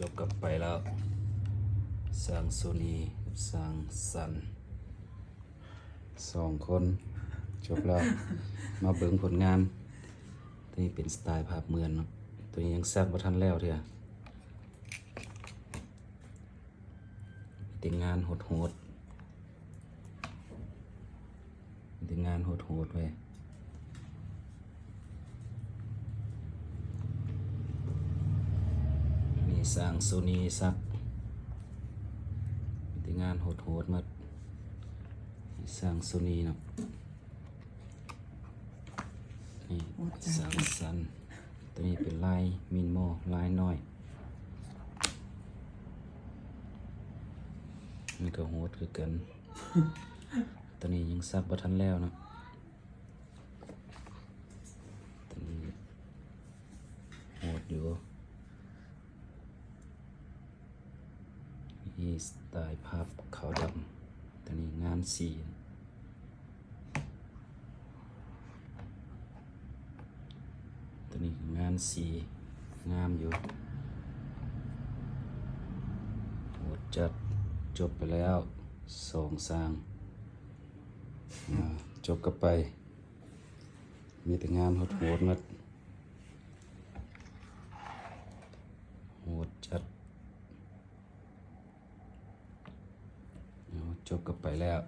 ຈົບກັບໄປແລ້ວ ຊ່າງໂຊນີກັບຊ່າງສັນ ສອງຄົນ ຈົບແລ້ວ. ມາເບິ່ງຜົນງານ. ໂຕນີ້ເປັນສະໄຕລ໌ພາບເໝືອນເນາະ. ໂຕນີ້ຍັງສັກບໍ່ທັນແລ້ວເທື່ອ. ມີແຕ່ງານໂຫດໆ ມີແຕ່ງານໂຫດໆເວີຍ. ນີ້ຊ່າງໂຊນີສັກ ມີແຕ່ງານໂຫດໆໝົດ. ນີ້ຊ່າງໂຊນີເນາະ. ນີ້ ໂອ້ ຈ້າງ ສ້າງສັນ. ໂຕນີ້ເປັນລາຍມິນມໍ ລາຍນ້ອຍ. ມັນກໍໂຫດຄືກັນ. ໂຕນີ້ຍັງສັກບໍ່ທັນແລ້ວເນາະ. ໂຕນີ້ໂຫດຢູ່. ມີສະໄຕລ໌ພາບຂາວດຳ. ໂຕນີ້ງານສີ ໂຕນີ້ງານສີງາມຢູ່. ໂຫດຈັດ. ຈົບໄປແລ້ວສອງຊ່າງ. ຈົບກັບໄປ ມີແຕ່ງານໂຫດໆໝົດ. ໂຫດຈັດ. ຈົບກັບໄປແລ້ວ.